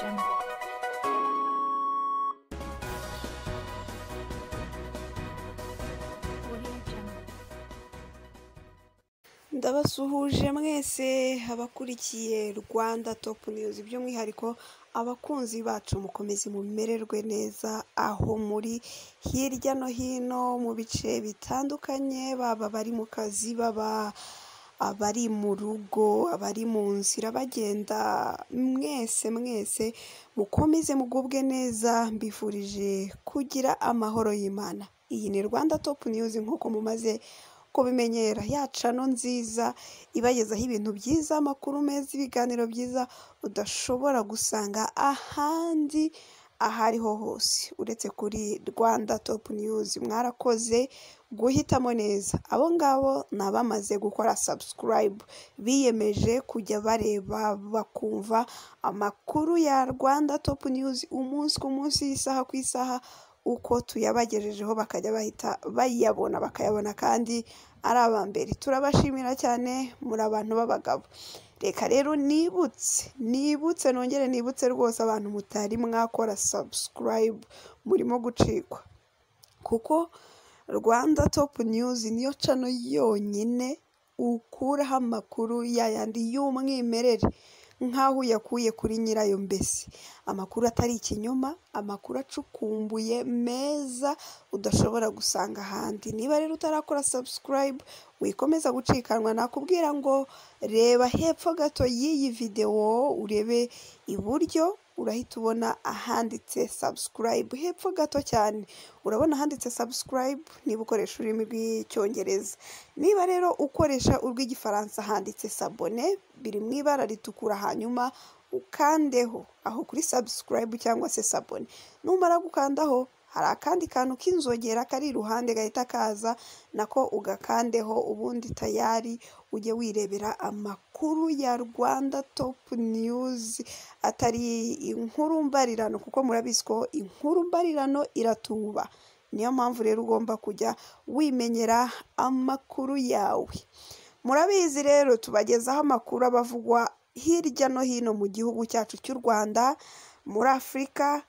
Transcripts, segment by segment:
Jungle. Audio Jungle. Ndabasuhuje mwese abakurikiye Rwanda Top News, by'umwihariko abakunzi bacu, mukomeze mumererwe neza aho muri hirya no hino mu bice bitandukanye, baba bari mu kazi, baba abari mu rugo, abari mu nzira bagenda, mwese mwese mukomeze mugubwe neza, mbifurije kugira amahoro y'Imana. Iyi ni Rwanda Top News nk'uko mumaze kubimenyera, ya cano nziza ibagezaho ibintu byiza, amakuru meza, ibiganiro byiza udashobora gusanga ahandi aho ariho hose uretse kuri Rwanda Top News. Mwarakoze guhitamo neza. Abo ngabo ni abamaze gukora subscribe, biyemeje kujya bareba bakumva amakuru ya Rwanda Top News umunsi ku munsi, isaha ku isaha, uko tuyabagejejeho bakajya bahita bayabona, bakayabona kandi ari aba mbere. Turabashimira cyane, muri abantu b'abagabo. Reka rero nibutse nongere nibutse rwose abantu mutari mwakora subscribe, murimo gucikwa, kuko Rwanda Top News niyo cano yonyine ukuraho amakuru yayandi y'umwimerere nk'aho uyakuye kuri nyirayo, mbese amakuru atari ikinyoma, amakuru acukumbuye meza udashobora gusanga ahandi. Niba rero utarakora subscribe wikomeza gucikanwa, nakubwira ngo reba hepfo gato y'iyi videwo, urebe iburyo, urahita ubona ahanditse subscribe hepfo gato cyane, urabona ahanditse subscribe niba ukoresha ururimi rw'Icyongereza. Niba rero ukoresha urw'Igifaransa handitse s'abonner, biri mu ibara ritukura, hanyuma ukandeho aho kuri subscribe cyangwa se s'abonner. Numara gukandaho hari akandi kantu k'inzogera kari iruhande gahita kaza, nako ugakandeho, ubundi tayari ujye wirebera amakuru ya Rwanda Top News atari inkuru mbarirano, kuko murabizi ko inkuru mbarirano iratuba. Niyo mpamvu rero ugomba kujya wimenyera amakuru yawe. Murabizi rero tubagezaho amakuru abavugwa hirya no hino mu gihugu cyacu cy'u Rwanda, muri Afurika,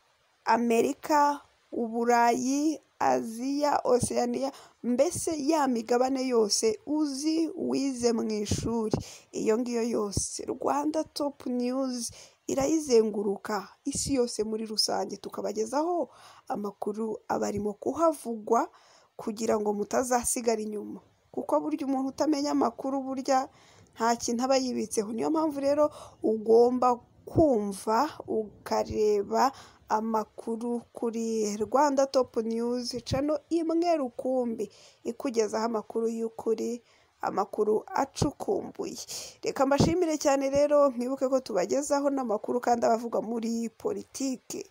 Amerika, Uburayi, Aziya, Oceania, mbese ya migabane yose uzi wize mu ishuri, iyo ngiyo yose Rwanda Top News irayizenguruka isi yose muri rusange, tukabagezaho amakuru aba arimo kuhavugwa kugira ngo mutazasigara inyuma, kuko burya umuntu utamenya amakuru burya nta kintu aba yibitseho. Niyo mpamvu rero ugomba kumva ukareba amakuru kuri Rwanda Top News, cano imwe rukumbi ikugezaho amakuru y'ukuri, amakuru acukumbuye. Reka mbashimire cyane rero, mwibuke ko tubagezaho n'amakuru kandi abavugwa muri politiki,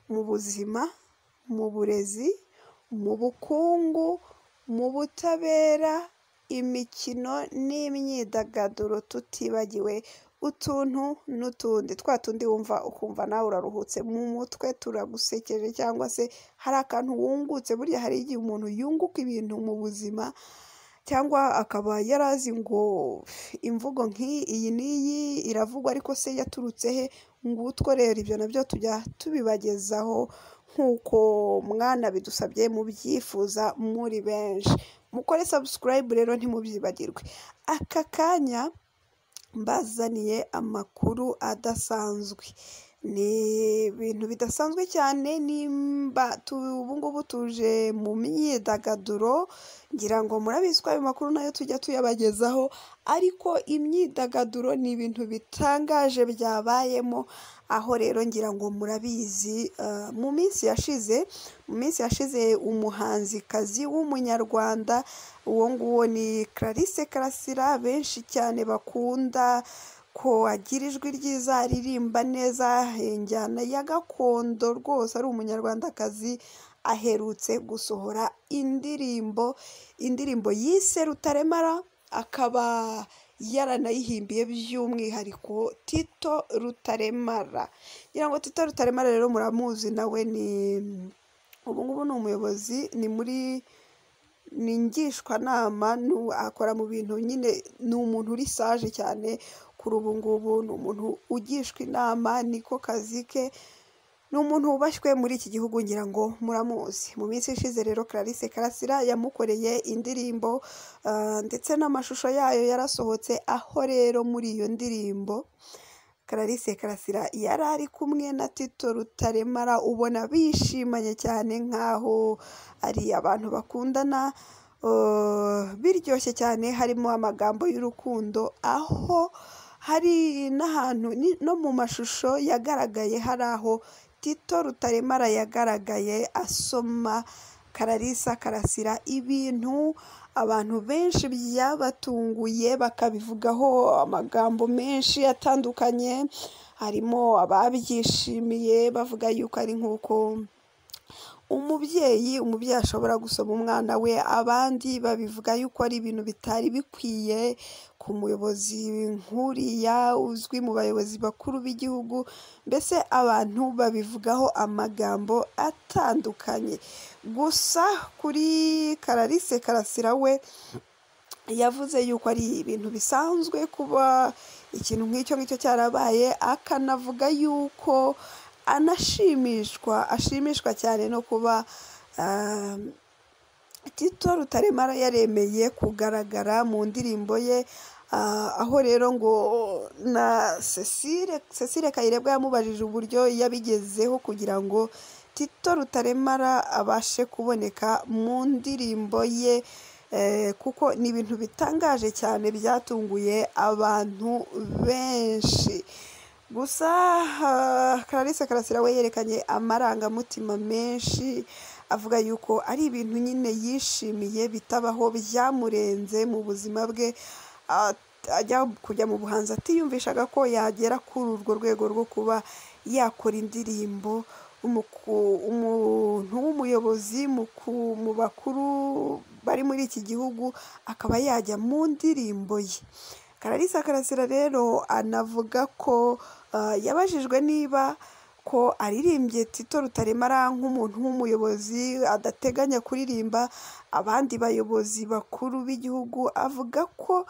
mu buzima, mu burezi, mu bukungu, mu butabera, imikino n'imyidagaduro, tutibagiwe utuntu n'utundi twa tundi wumva ukumva nawe uraruhutse mu mutwe, turagusekeje cyangwa se hari akantu wungutse. Burya hari igihe umuntu yunguka ibintu mu buzima, cyangwa akaba yarazi ngo imvugo nk'iyi n'iyi iravugwa ariko se yaturutse he, ngutwo rero ibyo nabyo tujya tubibagezaho nk'uko mwana bidusabye mubyifuza muri benshi. Mukore subscribe rero ntimubyibagirwe. Aka kanya mbazaniye amakuru adasanzwe, ni ibintu bidasanzwe cyane. Nimba ubu ngubu tuje mu myidagaduro, ngira ngo murabizi ko ayo makuru nayo tujya tuyabagezaho, ariko imyidagaduro ni ibintu bitangaje byabayemo. Aho rero ngira ngo murabizi, mu minsi yashize umuhanzikazi w'umunyarwanda, uwo nguwo ni Clarisse Karasira, benshi cyane bakunda ko agira ijwi ryiza, aririmba neza injyana ya gakondo, rwose ari umunyarwandakazi. Aherutse gusohora indirimbo yise Rutaremara, akaba yaranayihimbiye by'umwihariko Tito Rutaremara. Ngira ngo Tito Rutaremara rero muramuzi, nawe ni ubu ngubu ni umuyobozi, ni muri ni ngishwanama, akora mu bintu nyine, ni umuntu uri sage cyane Kuri ubu ngubu ni umuntu ugishwa inama, niko kazi ke, ni umuntu wubashywe muri iki gihugu, ngira ngo muramuzi. Mu minsi ishize rero Clarisse Karasira yamukoreye indirimbo, ndetse n'amashusho yayo yarasohotse, aho rero muri iyo ndirimbo Clarisse Karasira yari ari kumwe na Tito Rutaremara, ubona bishimanye cyane nk'aho ari abantu bakundana, biryoshye cyane, harimo amagambo y'urukundo, aho hari n'ahantu no mu mashusho yagaragaye hari aho Tito Rutaremara yagaragaye asoma Clarisse Karasira, ibintu abantu benshi byabatunguye bakabivugaho amagambo menshi atandukanye, harimo ababyishimiye bavuga yuko ari nk'uko umubyeyi ashobora gusoma umwana we, abandi babivuga yuko ari ibintu bitari bikwiye ku muyobozi nk'uriya uzwi mu bayobozi bakuru b'igihugu, mbese abantu babivugaho amagambo atandukanye. Gusa kuri Clarisse Karasira we yavuze yuko ari ibintu bisanzwe kuba ikintu nk'icyo ngicyo cyarabaye, akanavuga yuko ashimishwa cyane no kuba Tito Rutaremara yaremeye kugaragara mu ndirimbo ye, aho rero ngo na Cecile Kayirebwa yamubajije uburyo yabigezeho kugira ngo Tito Rutaremara abashe kuboneka mu ndirimbo ye, kuko ni ibintu bitangaje cyane byatunguye abantu benshi. Gusa Clarisse Karasira we yerekanye amarangamutima menshi, avuga yuko ari ibintu nyine yishimiye bitabaho, byamurenze mu buzima bwe, ajya kujya mu buhanzi atiyumvishaga ko yagera kuri urwo rwego rwo kuba yakora indirimbo, umuntu w'umuyobozi mu bakuru bari muri iki gihugu akaba yajya mu ndirimbo ye. Clarisse Karasira rero anavuga ko yabajijwe niba ko aririmbye Tito Rutaremara nk'umuntu w'umuyobozi adateganya kuririmba abandi bayobozi bakuru b'igihugu, avuga ko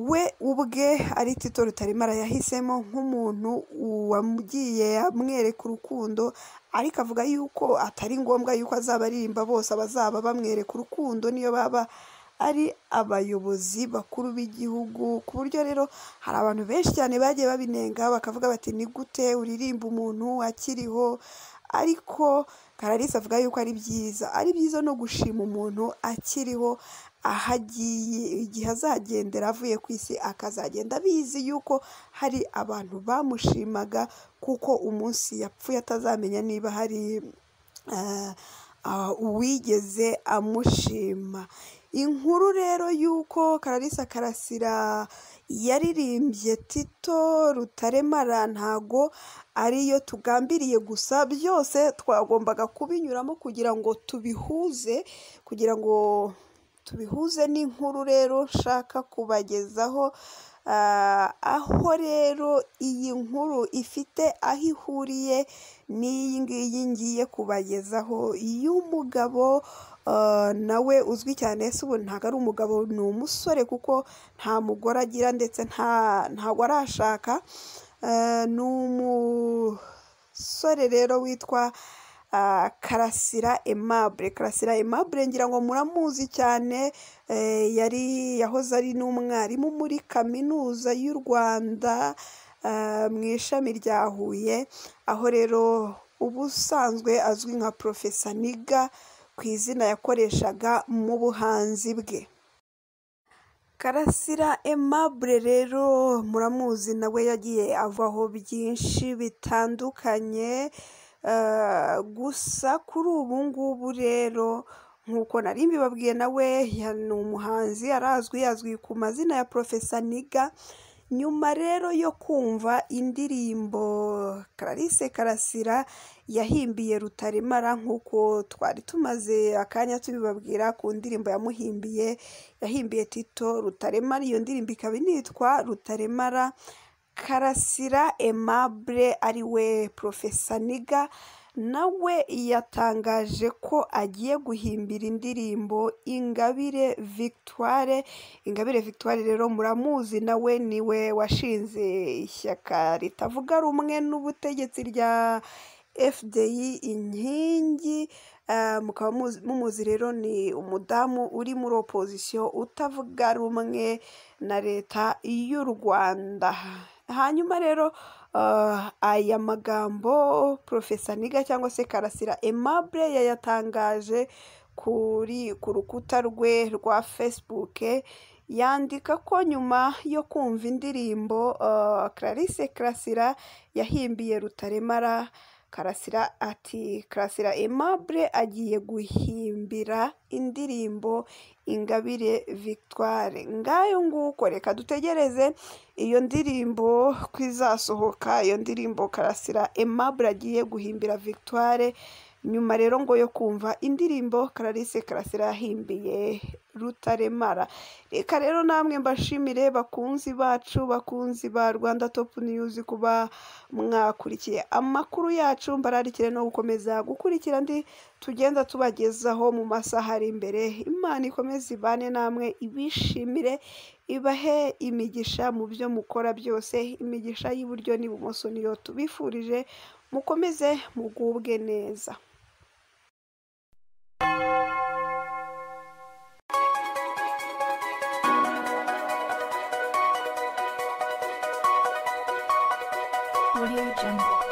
we ubwe ari Tito Rutaremara yahisemo nk'umuntu wamugiye amwereka urukundo, ariko avuga yuko atari ngombwa yuko azaba aririmba bose abazaba bamwereka urukundo niyo baba ari abayobozi bakuru b'igihugu. Ku buryo rero hari abantu benshi cyane bagiye babinenga bakavuga bati ni gute uririmba umuntu akiriho, ariko Clarisse avuga yuko ari byiza no gushima umuntu akiriho, aho agiye igihe azagendera avuye ku isi akazagenda abizi yuko hari abantu bamushimaga, kuko umunsi yapfuye atazamenya niba hari uwigeze amushima. Inkuru rero y'uko Clarisse Karasira yaririmbye Tito Rutaremara ntago ariyo tugambiriye gusa, byose twagombaga kubinyuramo kugira ngo tubihuze, n'inkuru rero nshaka kubagezaho, aho rero iyi nkuru ifite aho ihuriye n'iyi ngiyi ngiye kubagezaho y'umugabo nawe uzwi cyane. Se ubu ntabwo ari umugabo, ni umusore kuko nta mugore agira ndetse ntabwo arashaka. Ni umusore rero witwa Karasira Aimable. Karasira Aimable ngira ngo muramuzi cyane, yari yahoze ari n'umwarimu muri kaminuza y'u Rwanda mu ishami rya Huye, aho rero ubusanzwe azwi nka Profesa Niga ku izina yakoreshaga mu buhanzi bwe. Karasira Aimable rero muramuzi, nawe yagiye avaho byinshi bitandukanye, gusa kuri ubu ngubu rero nk'uko nari mbibabwiye nawe ni umuhanzi arazwi, azwi ku mazina ya Profesa Niga. Nyuma rero yo kumva indirimbo Clarisse Karasira yahimbiye Rutaremara, nk'uko twari tumaze akanya tubibabwira ku ndirimbo yamuhimbiye, yahimbiye Tito Rutaremara, iyo ndirimbo ikaba initwa Rutaremara. Karasira Aimable ari we Profesa Niga nawe yatangaje ko agiye guhimbira indirimbo Ingabire Victoire. Ingabire Victoire rero muramuzi, nawe niwe washinze ishyaka ritavuga rumwe n'ubutegetsi rya FDI Inkingi. Mukaba mumuzi rero, ni umudamu uri muri opozisiyo utavuga rumwe na leta y'u Rwanda. Hanyuma rero aya magambo Profesa Niga cyangwa se Karasira Aimable yayatangaje ku rukuta rwe rwa Facebook, yandika ko nyuma yo kumva indirimbo Clarisse Karasira yahimbiye Rutaremara, Karasira ati Karasira Aimable agiye guhimbira indirimbo Ingabire Victoire. Ngayo nguko, reka dutegereze iyo ndirimbo ko izasohoka, iyo ndirimbo Karasira Aimable agiye guhimbira Victoire, nyuma rero ngo yo kumva indirimbo Clarisse Karasira yahimbiye Rutaremara. Reka rero namwe mbashimire bakunzi bacu, bakunzi ba Rwanda Top News, kuba mwakurikiye amakuru yacu. Mbararikire no gukomeza gukurikira andi tugenda tubagezaho mu masaha ari imbere. Imana ikomeze ibane namwe, ibishimire, ibahe imigisha mu byo mukora byose. Imigisha y'iburyo n'ibumoso niyo tubifurije, mukomeze mugubwe neza. Audio Jungle.